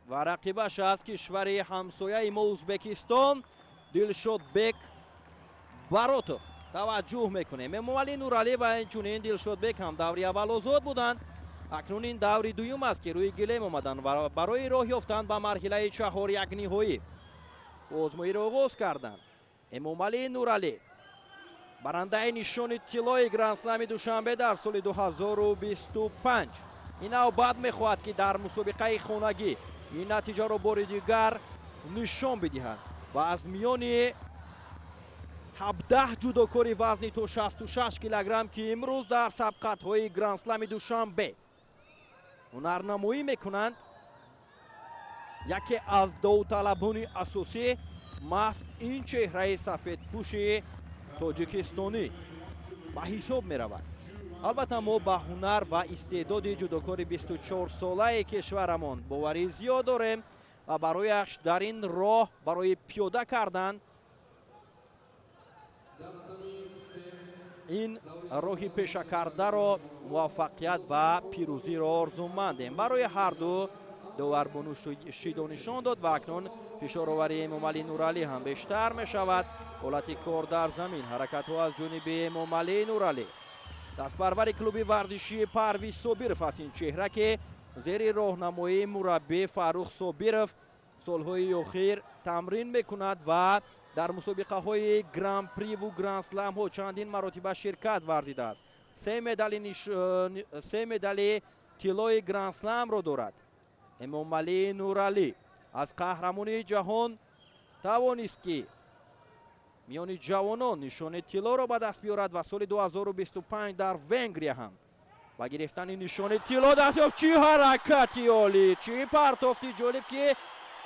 Ва рақибаш аз кишвари ҳамсояи мо, Ӯзбекистон, Дилшодбек Баротов. Таваҷҷӯҳ мекунем, Эмомалӣ Нуралӣ ва инчунин Дилшодбек ҳам даври аввал озод буданд. Акнун ин даври дуюм аст, ки рӯи гилем омаданд ва барои роҳ ёфтан ба марҳилаи чаҳорякниҳоӣ озмоиро оғоз карданд. Эмомалӣ Нуралӣ, барандаи нишони тиллои Грандслами Душанбе дар соли 2025, ин навбат мехоҳад, ки дар мусобиқаи хонагӣ ин натиҷаро бори дигар нишон бидиҳад ва аз миёни 17 ҷудокори вазни то 66 килограмм, ки имрӯз дар сабқатҳои Грандслами Душанбе ҳунарнамоӣ мекунанд, яке аз довталабони асосӣ маҳз ин чеҳраи сафедпӯши тоҷикистонӣ ба ҳисоб меравад. Албатта, мо ба ҳунар ва истеъдоди ҷудокори 24-солаи кишварамон боварӣ зиёд дорем ва барояш дар ин роҳ, барои пиёда кардан ин роҳи пешакардаро, муваффақият ва пирӯзиро орзумандем. Барои ҳарду доварбону шидо нишон дод ва акнун фишороварии Эмомалӣ Нуралӣ ҳам бештар мешавад. Ҳолати кор дар замин, ҳаракатҳо аз ҷониби Эмомалӣ Нуралӣ. Дастпарвари клуби варзишии Парвиз Собиров аст ин чеҳра, ки зери роҳнамоии мураббӣ Фаррух Собиров солҳои охир тамрин мекунад ва дар мусобиқаҳои гран-приву гранд-сламҳо чандин маротиба ширкат варзидааст. Се медали тиллои гранд-сламро дорад. Эмомалӣ Нуралӣ аз қаҳрамонии ҷаҳон тавонист, ки миёни ҷавонон нишони тиллоро ба даст биёрад ва соли 2025 дар Венгрия ҳам ба гирифтани нишони тилло даст ёфт. Чӣ ҳаракати олӣ, чӣ партофти ҷолиб, ки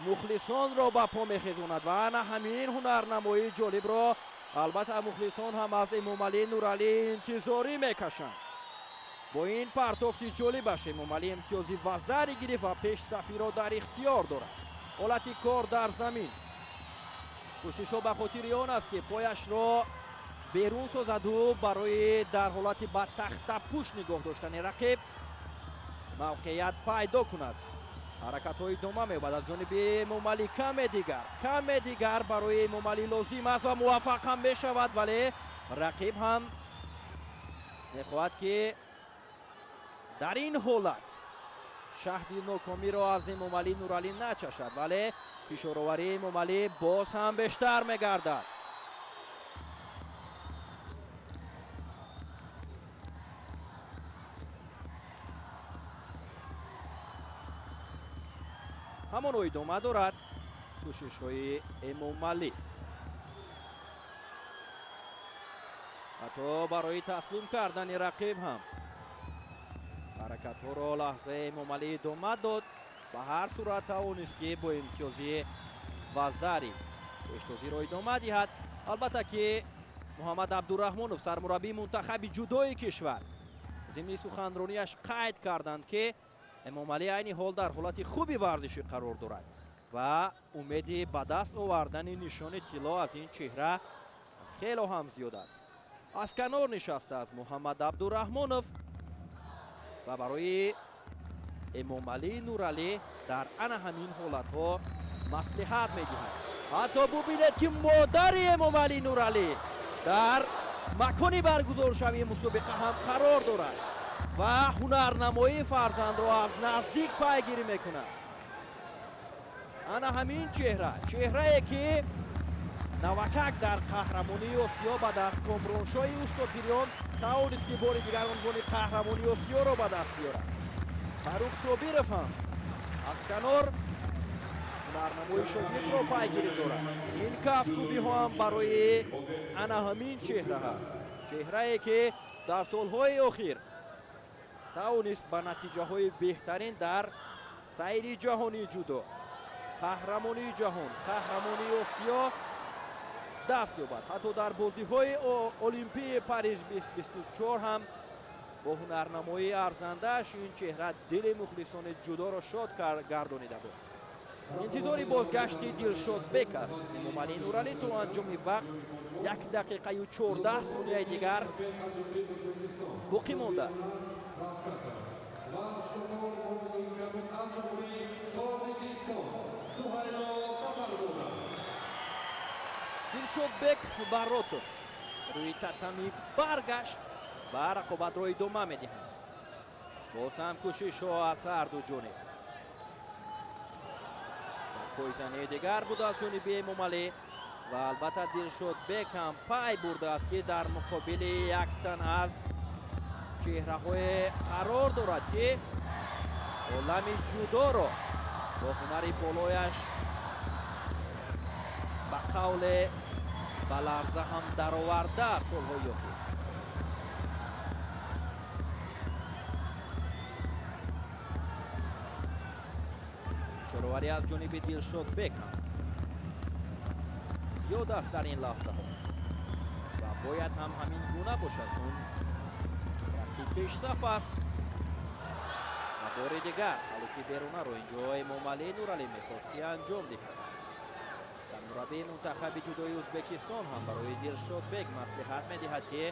мухлисонро ба по мехезонад! Ва ана ҳамин ҳунарнамоии ҷолибро, албатта, мухлисон ҳам аз Эмомалӣ Нуралӣ интизорӣ мекашанд. Бо ин партофти ҷолибаш Эмомалӣ имтиёзи вазари гирифт ва пешсафиро дар ихтиёр дорад. Ҳолати кор дар замин, кӯшишҳо ба хотири он аст, ки пояшро берун созаду барои дар ҳолати ба тахтапӯш нигоҳ доштани рақиб мавқеият пайдо кунад. Ҳаракатҳо идома меёбад аз ҷониби Эмомалӣ. Каме дигар, каме дигар барои Эмомалӣ лозим аст ва муваффақ ҳам мешавад, вале рақиб ҳам мехоҳад, ки дар ин ҳолат шаҳди нокомиро аз Эмомалӣ Нуралӣ начашад, вале фишороварии Эмомалӣ боз ҳам бештар мегардад. Ҳамоно идома дорад кӯшишҳои Эмомалӣ, ҳатто барои таслим кардани рақиб ҳам ҳаракатҳоро лаҳзаи Эмомалӣ идома дод. Ба ҳар сурат тавонист, ки бо имтиёзи вазари пештозиро идома диҳад. Албатта ки Муҳаммад Абдураҳмонов, сармураббии мунтахаби ҷудои кишвар, зимни суханронияш қайд карданд, ки Эмомалӣ айни ҳол дар ҳолати хуби варзишӣ қарор дорад ва умеди ба даст овардани нишони тилло аз ин чеҳра хело ҳам зиёд аст. Аз канор нишастааст Муҳаммад Абдураҳмонов ва барои Эмомалӣ Нуралӣ дар ана ҳамин ҳолатҳо маслиҳат медиҳад. Ҳатто бубинед, ки модари Эмомалӣ Нуралӣ дар макони баргузоршавии мусобиқа ҳам қарор дорад ва ҳунарнамоии фарзандро аз наздик пайгирӣ мекунад. Ана ҳамин чеҳра, чеҳрае ки навакак дар қаҳрамонии Осиё ба даст Комроншоҳи устодпириён тавонист, ки бори дигар унвони қаҳрамонии Осиёро ба даст биёрад. Фаррух Собиров ҳам аз канор ҳунарнамои шогирдро пайгирӣ дорад. Ин кафкӯбиҳо ҳам барои ана ҳамин чеҳра ҳаст, чеҳрае ки дар солҳои охир тавонист ба натиҷаҳои беҳтарин дар сайри ҷаҳонии ҷудо, қаҳрамонии ҷаҳон, қаҳрамонии Осиё даст ёбад. Ҳатто дар бозиҳои Олимпии Париж 2024 ҳам бо ҳунарнамоии арзандааш ин чеҳра дили мухлисони ҷудоро шод гардонида буд. Интизори бозгашти Дилшодбек аст Эмомалӣ Нуралӣ. То анҷоми вақт 1 дақиқаю 14 сонияи дигар боқӣ мондааст. Дилшодбек Баротов рӯи татами баргашт ва рақобатро идома медиҳанд. Боз ҳам кӯшишҳо аз ҳар ду ҷониб. Пойзании дигар буд аз ҷониби Эмомалӣ ва албатта Дилшодбек ҳам пай бурдааст, ки дар муқобили як тан аз чеҳраҳое қарор дорад, ки олами ҷудоро бо ҳунари болояш ба қавле ба ларза ҳам даровардааст солҳои охир. Чороварӣ аз ҷониби Дилшодбек ҳам зиёд аст дар ин лаҳзаҳо ва бояд ҳам ҳамин гуна бошад, чун рақиб пешсаф аст. Ва бори дигар ҳалуки берунаро инҷо Эмомалӣ Нуралӣ мехост, ки анҷом диҳад. Сармураббии мунтахаби ҷудои Ӯзбекистон ҳам барои Дилшодбек маслиҳат медиҳад, ки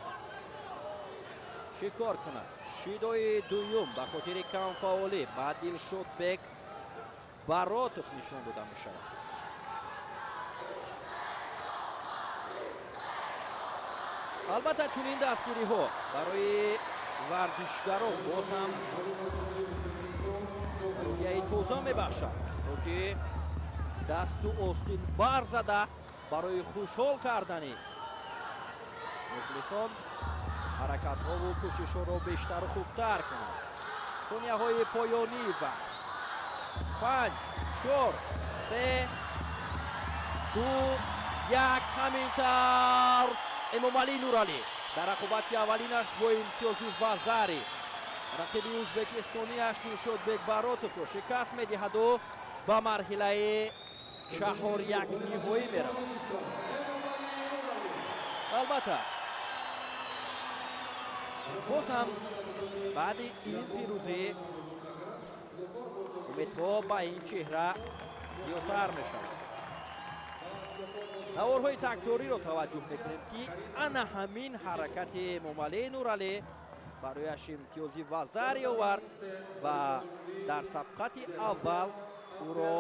чӣ кор кунад. Шидои дуюм ба хотири камфаъолӣ ба Дилшодбек Баротов нишон дода мешавад. Албатта чунин дастгириҳо барои варзишгарон боз ҳам рӯҳияи тоза мебахшад, то ки дасту остин барзада барои хушҳол кардани мухлисон ҳаракатҳову кӯшишҳоро бештару хубтар кунад. Сонияҳои поёнӣ ва 5, 4, 3, 2, 1. Ҳамин тавр Эмомалӣ Нуралӣ дар рақобати аввалинаш бо имтиёзи вазари рақиби ӯзбекистониаш Дилшодбек Баротовро шикаст медиҳаду ба марҳилаи 4-1 ниҳоӣ меравад. Албатта боз ҳам баъди ин пирӯзӣ умедҳо ба ин чеҳра зиёдтар мешавад. Наворҳои такрориро таваҷҷӯҳ мекунем, ки ана ҳамин ҳаракати Эмомалӣ Нуралӣ барояш имтиёзи вазари овард ва дар сабқати аввал ӯро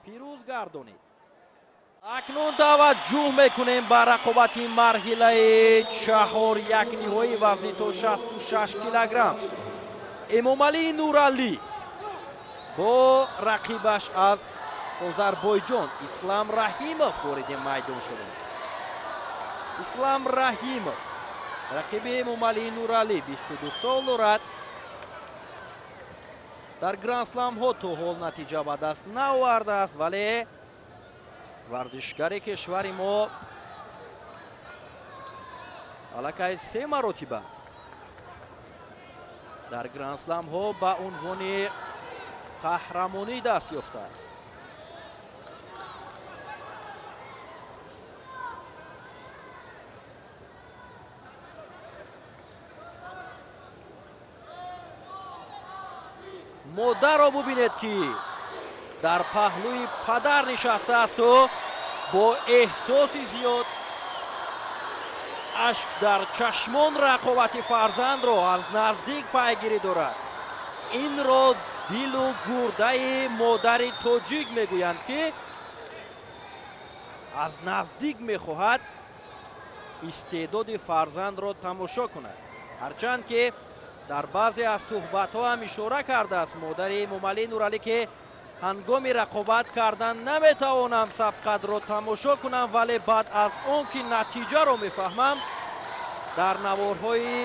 пирӯз гардонид. Акнун таваҷҷӯҳ мекунем ба рақобати марҳилаи 4-1 ниҳоӣ вазни то 66 килограмм. Эмомалӣ Нуралӣ бо рақибаш аз Озарбойҷон Ислам Раҳимов вориди майдон шуданд. Ислам Раҳимов рақиби Эмомалӣ Нуралӣ 22 сол дорад. Дар гранд-сламҳо то ҳол натиҷа ба даст наовардааст, вале варзишгари кишвари мо аллакай 3 маротиба дар гранд-сламҳо ба унвони қаҳрамонӣ даст ёфтааст. Модарро бубинед, ки дар паҳлӯи падар нишастаасту бо эҳсоси зиёд ашк дар чашмон рақобати фарзандро аз наздик пайгирӣ дорад. Инро дилу гурдаи модари тоҷик мегӯянд, ки аз наздик мехоҳад истеъдоди фарзандро тамошо кунад. Ҳарчанд ки дар баъзе аз суҳбатҳо ҳам ишора кардааст модари Эмомалӣ Нуралӣ, ки ҳангоми рақобат кардан наметавонам сабқатро тамошо кунам, вале баъд аз он ки натиҷаро мефаҳмам дар наворҳои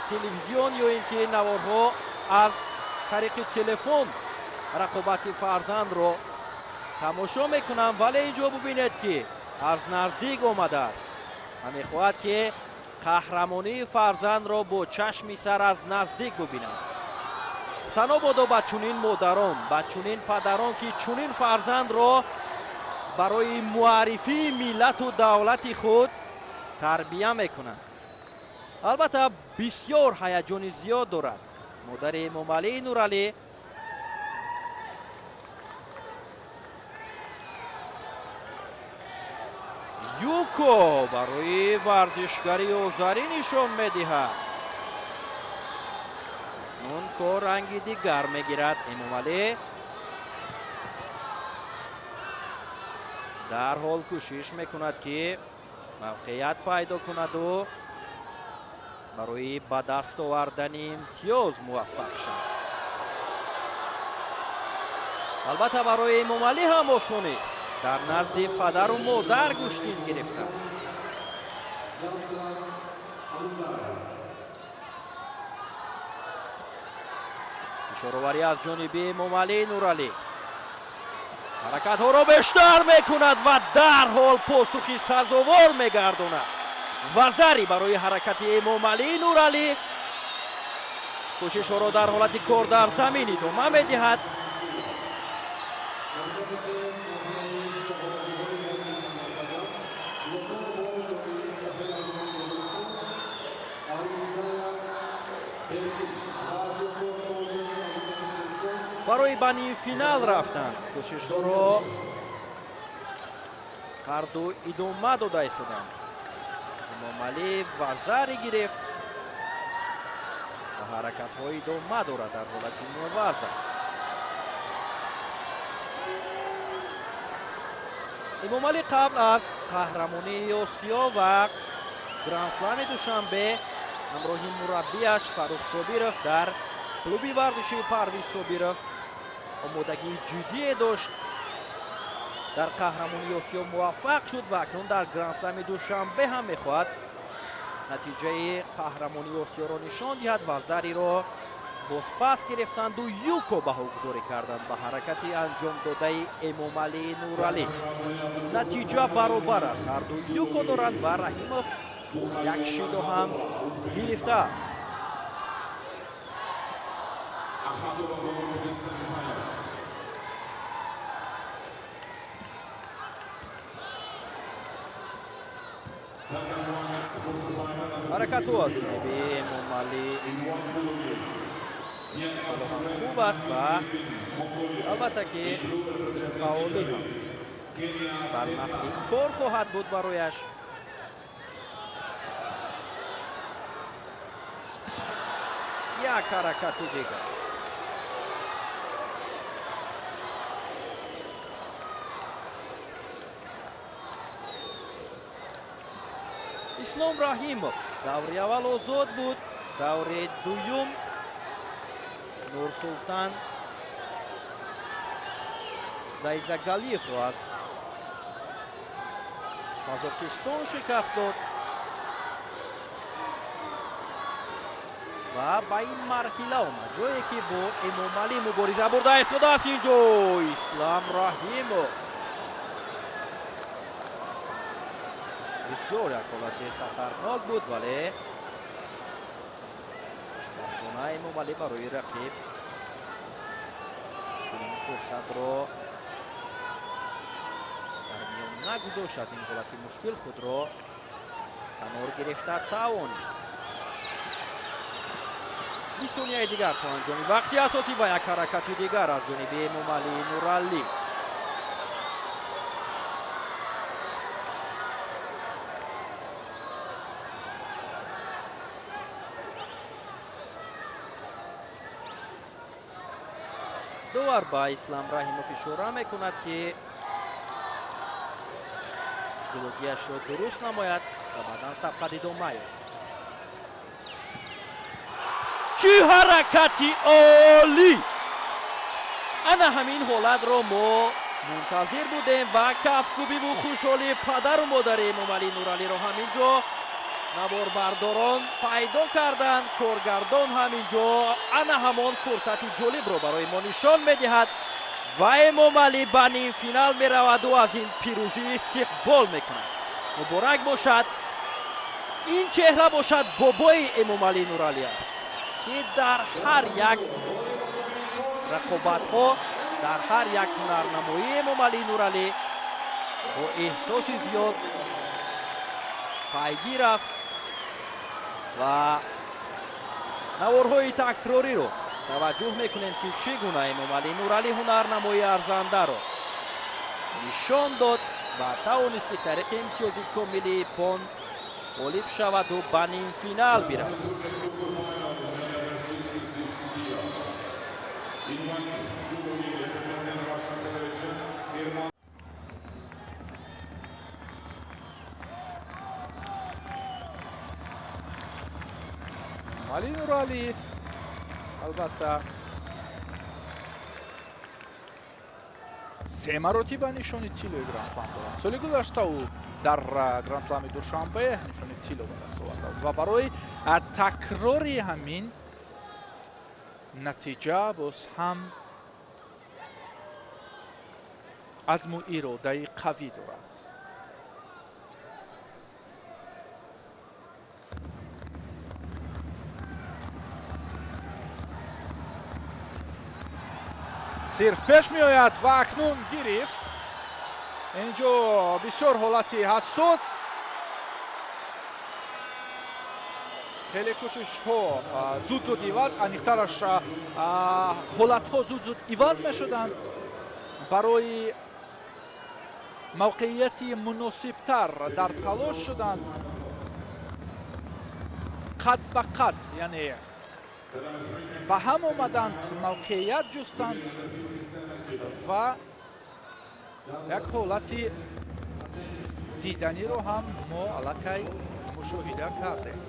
телевизион ё ин ки наворҳо аз тариқи телефон рақобати фарзандро тамошо мекунам, вале инҷо бубинед, ки аз наздик омадааст ва мехоҳад, ки қаҳрамонии фарзандро бо чашми сар аз наздик бубинад. Сано бодо ба чунин модарон, ба чунин падарон, ки чунин фарзандро барои муаррифии миллату давлати худ тарбия мекунанд. Албатта бисёр ҳаяҷони зиёд дорад модари Эмомалӣ Нуралӣ. Юко барои варзишгари озарӣ нишон медиҳад. Акнун кор ранги дигар мегирад. Эмомалӣ Дарҳол кӯшиш мекунад, ки мавқеият пайдо кунаду барои ба даст овардани имтиёз муваффақ шавад. Албатта, барои Эмомалӣ ҳам осон нест дар назди падару модар гӯштин гирифтан. Ишороварӣ аз ҷониби Эмомалӣ Нуралӣ ҳаракатҳоро бештар мекунад ва дарҳол посухи сазовор мегардонад. Вазари барои ҳаракати Эмомалӣ Нуралӣ кӯшишҳоро дар ҳолати кор дар замин идома медиҳад. Барои ба нимфинал рафтан кӯшишҳоро ҳарду идома дода истоданд. Эмомалӣ вазари гирифт ва ҳаракатҳо идома дорад дар ҳолати мувазза. Эмомалӣ қабл аз қаҳрамонии Осиё ва Грандслами Душанбе ҳамроҳи мураббияш Фаррух Собиров дар клуби варзишии Парвиз Собиров омодагии ҷиддие дошт. Дар қаҳрамонии Осиё муваффақ шуд ва акнун дар Грандслами Душанбе ҳам мехоҳад натиҷаи қаҳрамонии Осиёро нишон диҳад ва зариро бозпас гирифтанду юко баҳогузорӣ карданд ба ҳаракати анҷомдодаи Эмомалӣ Нуралӣ. Натиҷа баробар аст, ҳарду юко доранд ва Раҳимов як шидо ҳам гирифтааст. Ҳаракатҳо аз ҷониби Эмомалӣ хуб аст ва албатта, ки фаъолӣ ҳам бар нафъи кор хоҳад буд барояш. Як ҳаракати дигар. Ислом Раҳимов даври аввал озод буд, даври дуюм Нурсултан Зайзагалиевро аз Қазоқистон шикаст дод ва ба ин марҳила омад, ҷое ки бо Эмомалӣ мубориза бурда истодааст. Инҷо Ислам Раҳимов бисёр як ҳолати хатарнок буд, вале хушбахтона Эмомалӣ барои рақиб чунин фурсатро дар миён нагузошт. Аз ин ҳолати мушкил худро канор гирифта тавонист. 20 сонияи дигар то анҷоми вақти асосӣ ва як ҳаракати дигар аз ҷониби Эмомалӣ Нуралӣ. Довар ба Ислам Раҳимов ишора мекунад, ки ҷилогиашро дуруст намояд ва баъдан сабқат идома ёбад. Чӣ ҳаракати олӣ! Ана ҳамин ҳолатро мо мунтазир будем ва кафкӯбиву хушҳолии падару модари Эмомалӣ Нуралиро ҳамин ҷо наворбардорон пайдо карданд. Коргардон ҳамин ҷо ана ҳамон фурсати ҷолибро барои мо нишон медиҳад ва Эмомалӣ ба нимфинал мераваду аз ин пирӯзӣ истиқбол мекунад. Муборак бошад. Ин чеҳра бошад бобои Эмомалӣ Нуралӣ аст, ки дар ҳар як рақобатҳо, дар ҳар як ҳунарнамоии Эмомалӣ Нуралӣ бо эҳсоси зиёд пайгир аст ва наворҳои такрориро таваҷҷӯҳ мекунем, ки чӣ гуна Эмомалӣ Нуралӣ ҳунарнамоии арзандаро нишон дод ва тавонист, ки тариқи имтиёзи комили пон ғолиб шаваду ба нимфинал биравад. Эмомалӣ Нуралӣ албатта се маротиба нишони тиллои грандслам дорад. Соли гузашта ӯ дар грандслами Душанбе нишони тилло ба даст оварда ва барои такрори ҳамин натиҷа боз ҳам азму иродаи қавӣ дорад. Сирф пеш меояд ва акнун гирифт. Инҷо бисёр ҳолати ҳассос, хеле кӯшишҳо зуд-зуд иваз, аниқтараш ҳолатҳо зуд-зуд иваз мешуданд барои мавқеияти муносибтар дар талош шуданд, қад ба қад, яъне ба ҳам омаданд, мавқеият ҷустанд ва як ҳолати диданиро ҳам мо аллакай мушоҳида кардем.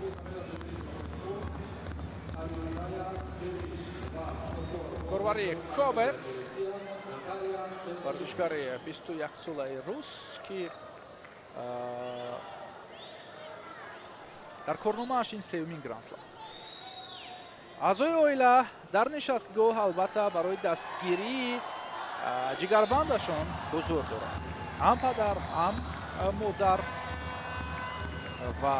Корвари Кобец, варзишгари 21-солаи рус, ки дар корномааш ин сеюмин грандслам аст. Аъзои оила дар нишастгоҳ албатта барои дастгирии ҷигарбандашон ҳузур доранд, ҳам падар, ҳам модар ва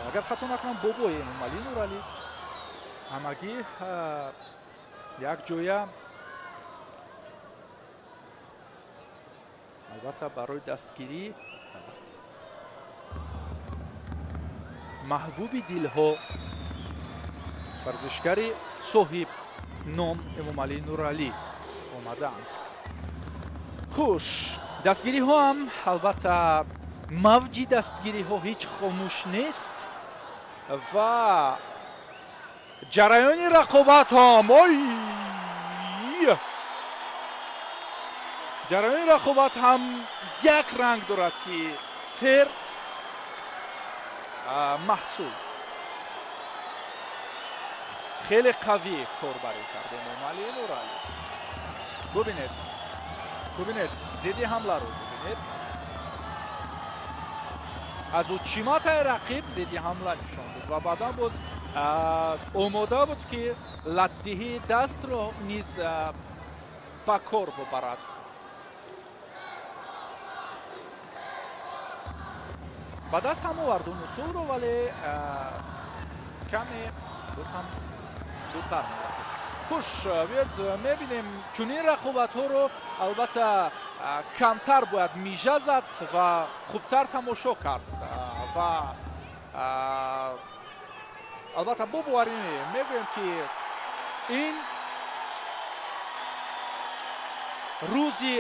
агар хато накунам бобои Эмомалӣ Нуралӣ ҳамагӣ як ҷоя албатта барои дастгирӣ маҳбуби дилҳо варзишгари соҳиб ном Эмомалӣ Нуралӣ омадаанд. Хуш, дастгириҳо ҳам албатта мавҷи дастгириҳо ҳеҷ хомӯш нест ва ҷараёни рақобат ҳам ой ҷараёни рақобат ҳам як ранг дорад, ки сер маҳсул хеле қавӣ корбарӣ кард Эмомалӣ Нуралӣ. Бубинед, бубинед зидди ҳамларо, бубинед аз учиматаи рақиб зидди ҳамла нишон дод ва баъдан боз омода буд, ки латдиҳии дастро низ ба кор бубарад. Ба даст ҳам овард он усулро, вале каме боз ҳам дуртар мерафт. Хуш, биёед мебинем чунин рақобатҳоро албатта камтар бояд мижа зад ва хубтар тамошо кард ва албатта бо боварӣ мегӯем, ки ин рӯзи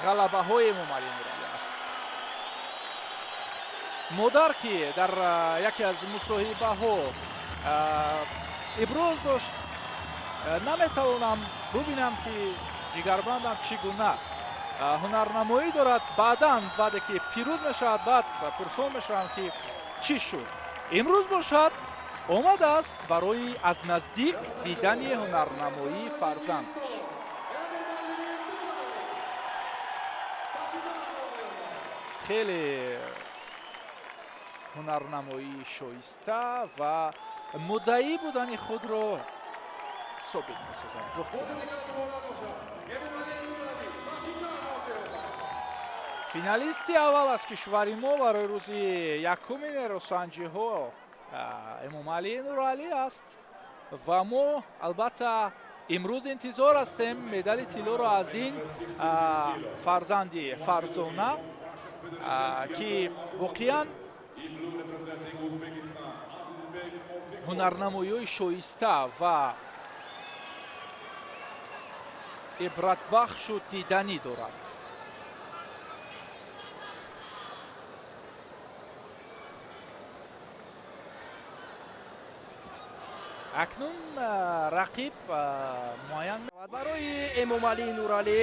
ғалабаҳои Эмомалӣ Нуралӣ аст. Модар, ки дар яке аз мусоҳибаҳо иброз дошт, наметавонам бубинам, ки ҷигарбандам чӣ гуна ҳунарнамоӣ дорад. Баъдан, баъде ки пирӯз мешавад, баъд пурсон мешавам, ки чӣ шуд. Имрӯз бошад омадааст барои аз наздик дидани ҳунарнамоии фарзандаш. Хеле ҳунарнамоии шоиста ва муддаӣ будани худро собит месозад. Финалисти аввал аз кишвари мо барои рӯзи якуми нерӯсанҷиҳо Эмомалӣ Нуралӣ аст ва мо албатта имрӯз интизор ҳастем медали тиллоро аз ин фарзанди фарзона, ки воқеан ҳунарнамоиҳои шоиста ва ибратбахшу диданӣ дорад. Акнун рақиб муайян барои Эмомалӣ Нуралӣ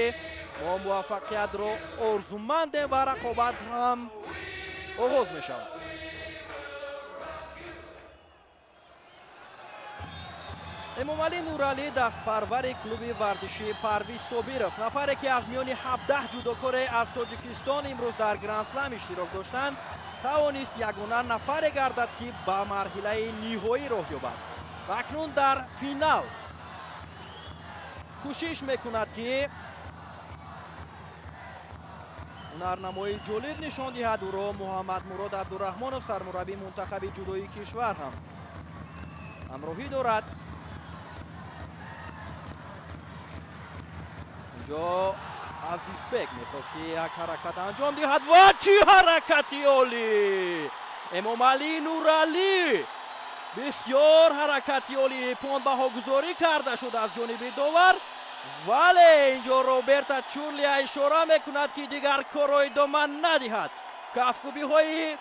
мо муваффақиятро орзумандем ва рақобат ҳам оғоз мешавад. Эмомалӣ Нуралӣ, дастпарвари клуби варзишии Парвиз Собиров, нафаре ки аз миёни 17 ҷудокоре аз Тоҷикистон имрӯз дар Гранд-слам иштирок доштанд, тавонист ягона нафаре гардад, ки ба марҳилаи ниҳоӣ роҳ ёбад ва акнун дар финал кӯшиш мекунад, ки ҳунарнамоии ҷолиб нишон диҳад. Ӯро Муҳаммадмурод Абдураҳмонов, сармураббии мунтахаби ҷудоии кишвар, ҳам ҳамроҳӣ дорад. Инҷо Азизбек мехост, ки як ҳаракат анҷом диҳад ва чӣ ҳаракати олӣ! Эмомалӣ Нуралӣ, бисёр ҳаракати олӣ, понбаҳогузорӣ карда шуд аз ҷониби довар, вале инҷо Роберта Чурлия ишора мекунад, ки дигар корро идома надиҳад. Кафкӯбиҳои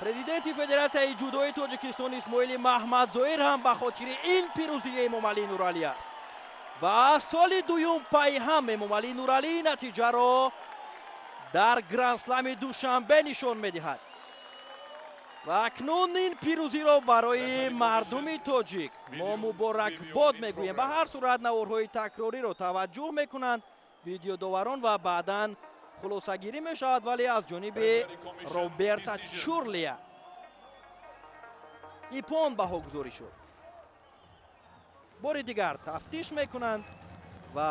президенти Федератсияи ҷудои Тоҷикистон Исмоили Маҳмадзоир ҳам ба хотири ин пирӯзии Эмомалӣ Нуралӣ аст ва соли дуюм пайҳам Эмомалӣ Нуралӣ натиҷаро дар Гранд-слами Душанбе нишон медиҳад. Ва акнун ин пирӯзиро барои мардуми тоҷик мо муборакбод мегӯем. Ба ҳар сурат, наворҳои такрориро таваҷҷӯҳ мекунанд видеодоварон ва баъдан хулосагирӣ мешавад, вале аз ҷониби Роберта Чурлия ипон баҳогузорӣ шуд. Бори дигар тафтиш мекунанд ва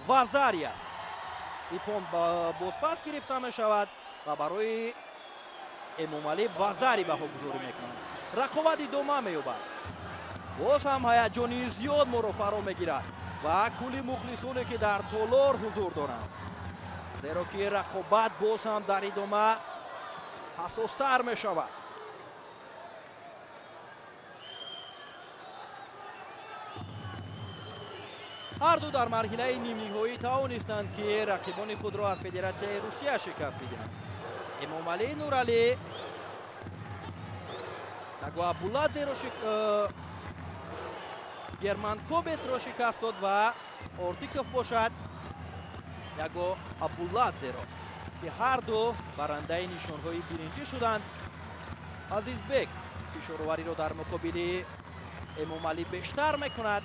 вазари аст. Ипон бозпас гирифта мешавад ва барои Эмомалӣ вазари баҳогузорӣ мекунанд. Рақобат идома меёбад. Боз ҳам ҳаяҷони зиёд моро фаро мегирад ва кулли мухлисоне, ки дар толор ҳузур доранд, зеро ки рақобат боз ҳам дар идома ҳассостар мешавад. Ҳар ду дар марҳилаи нимниҳоӣ тавонистанд, ки рақибони худро аз Федератсияи Русия шикаст бидиҳанд. Эмомалӣ Нуралӣ Тагоабуладзеро, Герман Кобесро шикаст дод ва Ортиков бошад Яго Абуладзеро, ки ҳар ду барандаи нишонҳои биринҷӣ шуданд. Азизбек фишоровариро дар муқобили Эмомалӣ бештар мекунад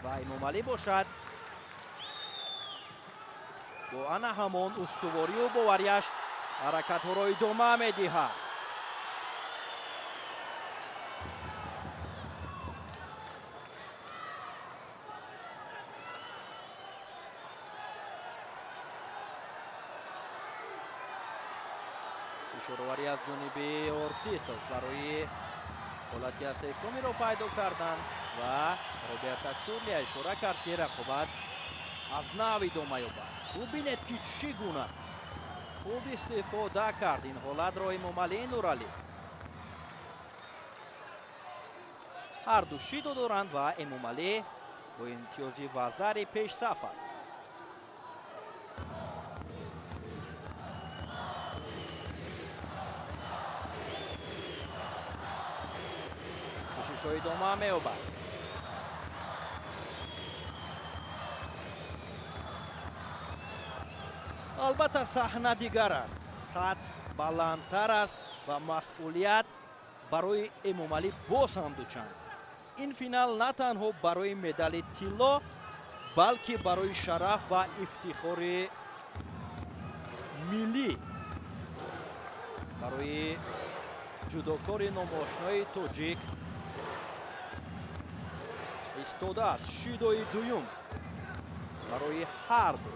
ва Эмомалӣ бошад бо ана ҳамон устуворию боварияш ҳаракатҳоро идома медиҳад. Фишороварӣ аз ҷониби Ортихов барои ҳолати асекомиро пайдо кардан ва Роберта Чурлия ишора кард, ки рақобат аз нав идома ёбад. Бубинед, ки чӣ гуна хуб истифода кард ин ҳолатро Эмомалӣ Нуралӣ. Ҳар ду шидо доранд ва Эмомалӣ бо имтиёзи вазари пешсаф аст. Кӯшишҳо идома меёбад. Албатта, саҳна дигар аст, сатҳ баландтар аст ва масъулият барои Эмомалӣ боз ҳам дучанд. Ин финал на танҳо барои медали тилло, балки барои шараф ва ифтихори миллӣ, барои ҷудокори номошнои тоҷик истодааст. Шидои дуюм барои ҳар ду.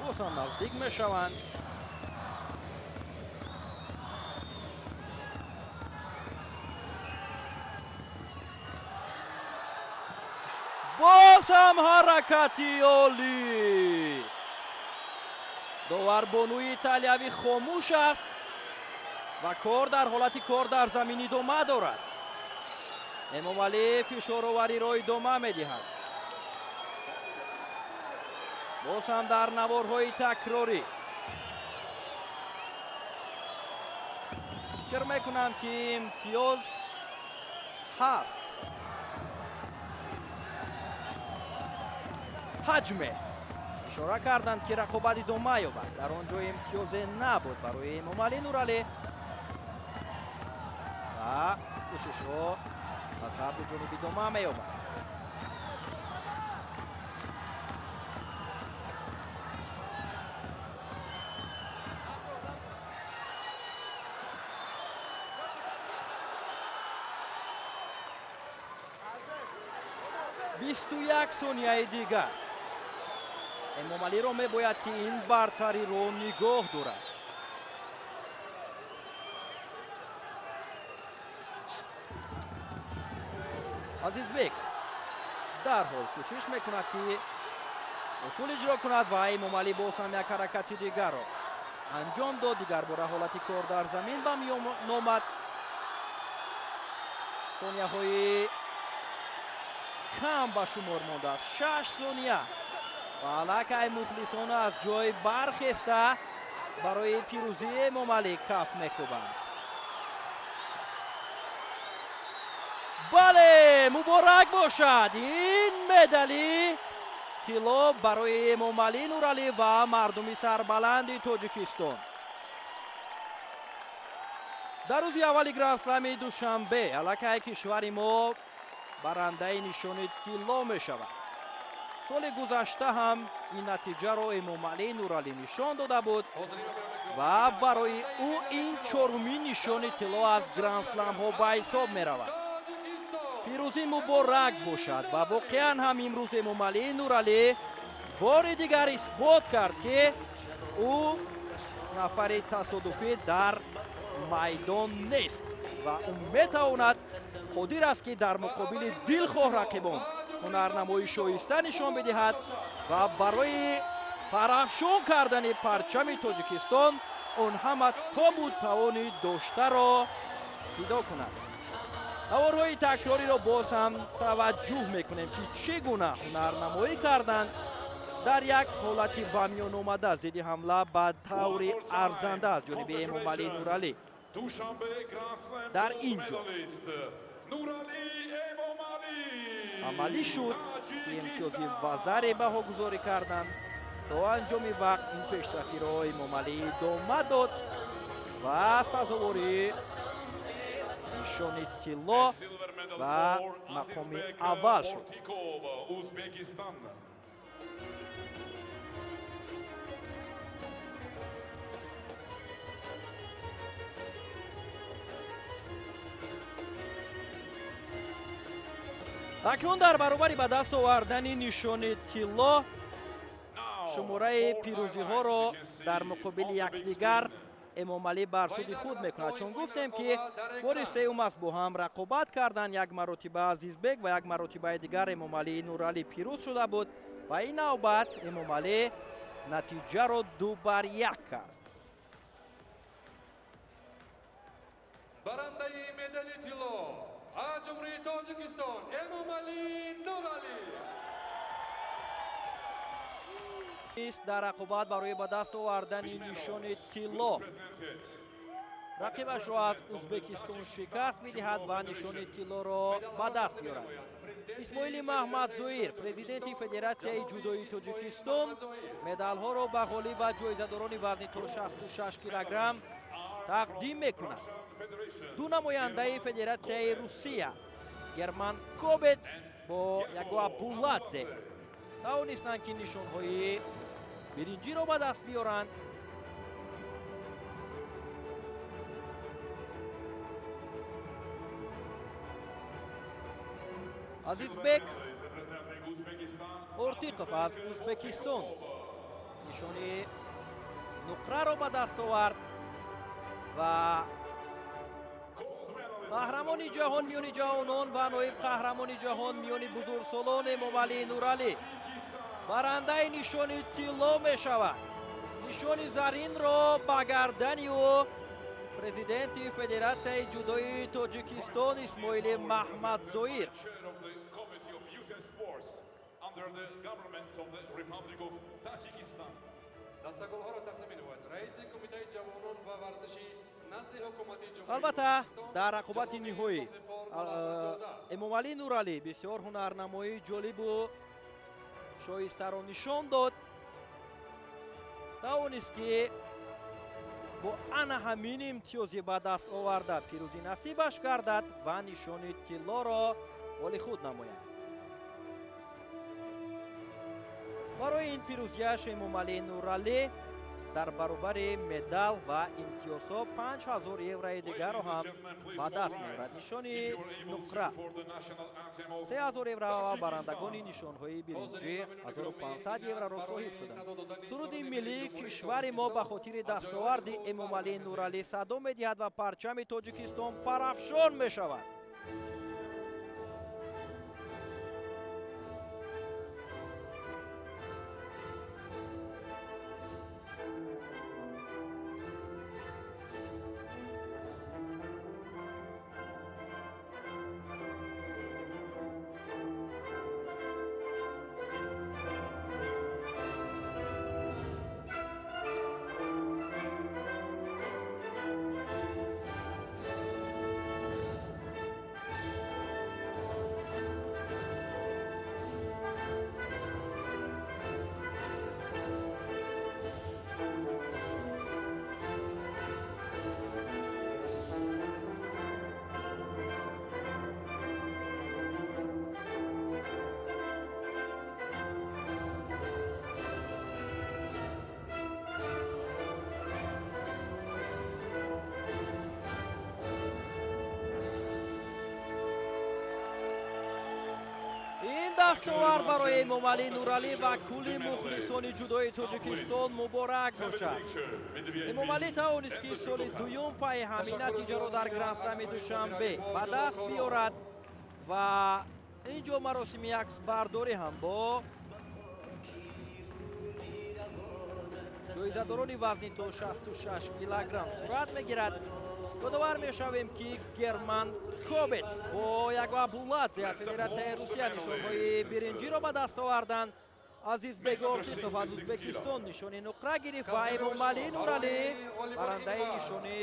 Боз ҳам наздик мешаванд. Боз ҳам ҳаракати олӣ. Доварбонуи италиявӣ хомӯш аст ва кор дар ҳолати кор дар замин идома дорад. Эмомалӣ фишоровариро идома медиҳад. Боз ҳам дар наворҳои такрорӣ фикр мекунам, ки имтиёз ҳаст. Ҳаҷме Ишора карданд, ки рақобат идома ёбад. Дар он ҷо имтиёзе набуд барои Эмомалӣ Нуралӣ ва кӯшишҳо аз ҳар ду ҷониб идома меёбад. 21 сонияи дигар. Эмомалиро мебояд, ки ин бартариро нигоҳ дорад. Азизбек дарҳол кӯшиш мекунад, ки усул иҷро кунад ва Эмомалӣ боз ҳам як ҳаракати дигарро анҷом дод. Дигарбора ҳолати кор дар замин ба миён омад. Сонияҳои кам ба шумор мондааст, 6 сония. Ва аллакай мухлисон аз ҷой бархеста барои пирӯзии Эмомалӣ каф мекӯбанд. Бале, муборак бошад! Ин медали тилло барои Эмомалӣ Нуралӣ ва мардуми сарбаланди Тоҷикистон. Дар рӯзи аввали Гранд-слами Душанбе аллакай кишвари мо барандаи нишони тилло мешавад. Соли гузашта ҳам ин натиҷаро Эмомалӣ Нуралӣ нишон дода буд ва барои ӯ ин чорумин нишони тилло аз гранд-сламҳо ба ҳисоб меравад. Пирӯзӣ муборак бошад ва воқеан ҳам имрӯз Эмомалӣ Нуралӣ бори дигар исбот кард, ки ӯ нафари тасодуфӣ дар майдон нест ва ӯ метавонад, қодир аст, ки дар муқобили дилхоҳ рақибон ҳунарнамои шоиста нишон бидиҳад ва барои парафшон кардани парчами Тоҷикистон он ҳама тобу тавони доштаро фидо кунад. Наворҳои такрориро боз ҳам таваҷҷӯҳ мекунем, ки чӣ гуна ҳунарнамоӣ карданд дар як ҳолати ба миён омада зидди ҳамла ба таври арзанда аз ҷониби Эмомалӣ Нуралӣ. Дар ин ҷо амалӣ шуд, ки имтиёзи вазаре баҳогузорӣ карданд. То анҷоми вақт ин пешрафиро Эмомалӣ идома дод ва сазовори нишони тилло ва мақоми аввал шуд. Акнун дар баробари ба даст овардани нишони тилло шумораи пирӯзиҳоро дар муқобили якдигар Эмомалӣ бар суди худ мекунад, чун гуфтем, ки бори сеюм аст бо ҳам рақобат карданд. Як маротиба Азизбек ва як маротибаи дигар Эмомалӣ Нуралӣ пирӯз шуда буд ва ин навбат Эмомалӣ натиҷаро 2-1 кард. Барандаи медали тилло аз Ҷумҳурии Тоҷикистон Эмомалӣ Нуралӣ. Дар рақобат барои ба даст овардани нишони тилло рақибашро аз Узбекистон шикаст медиҳад ва нишони тиллоро ба даст меорад. Исмоили Маҳмадзоир, президенти Федератсияи ҷудои Тоҷикистон, медалҳоро ба ғолиб ва ҷоизадорони вазни то 66 килограмм тақдим мекунад. Ду намояндаи Федератсияи Русия, Герман Кобец бо Ягоа Буладзе, тавонистанд, ки нишонҳои биринҷиро ба даст биёранд. Азизбек Ортиқов аз Узбекистон нишони нуқраро ба даст овард ва қаҳрамони ҷаҳон миёни ҷавонон ва ноиб қаҳрамони ҷаҳон миёни бузургсолон Эмомалӣ Нуралӣ барандаи нишони тилло мешавад. Нишони заринро ба гардани ӯ президенти Федератсияи ҷудои Тоҷикистон Исмоили Маҳмадзоир Албатта, дар рақобати ниҳоӣ Эмомалӣ Нуралӣ бисёр ҳунарнамоии ҷолибу шоистаро нишон дод. Тавонист, ки бо ана ҳамин имтиёзи ба даст оварда пирӯзӣ насибаш гардад ва нишони тиллоро оли худ намояд. Барои ин пирӯзияш Эмомалӣ Нуралӣ дар баробари медал ва имтиёзҳо 5000 еврои дигарро ҳам ба даст меорад. Нишони нуқра 3000 евро ва барандагони нишонҳои биринҷӣ 1500 евроро соҳиб шуданд. Суруди миллии кишвари мо ба хотири дастоварди Эмомалӣ Нуралӣ садо медиҳад ва парчами Тоҷикистон парафшон мешавад. Ин дастовард барои Эмомалӣ Нуралӣ ва кулли мухлисони ҷудои Тоҷикистон муборак бошад. Эмомалӣ тавонист, ки соли дуюм пайи ҳамин натиҷаро дар Гранд-Слами Душанбе ба даст биёрад ва ин ҷо маросими аксбардорӣ ҳам бо ҷоизадорони вазни то 66 килограмм сурат мегирад. Ёдовар мешавем, ки Герман Кобец бо Ягва Буладзе аз Федератсияи Русия нишонҳои биринҷиро ба даст оварданд. Азизбек Ортиқов аз Ӯзбекистон нишони нуқра гирифт ва Эмомалӣ Нуралӣ барандаи нишони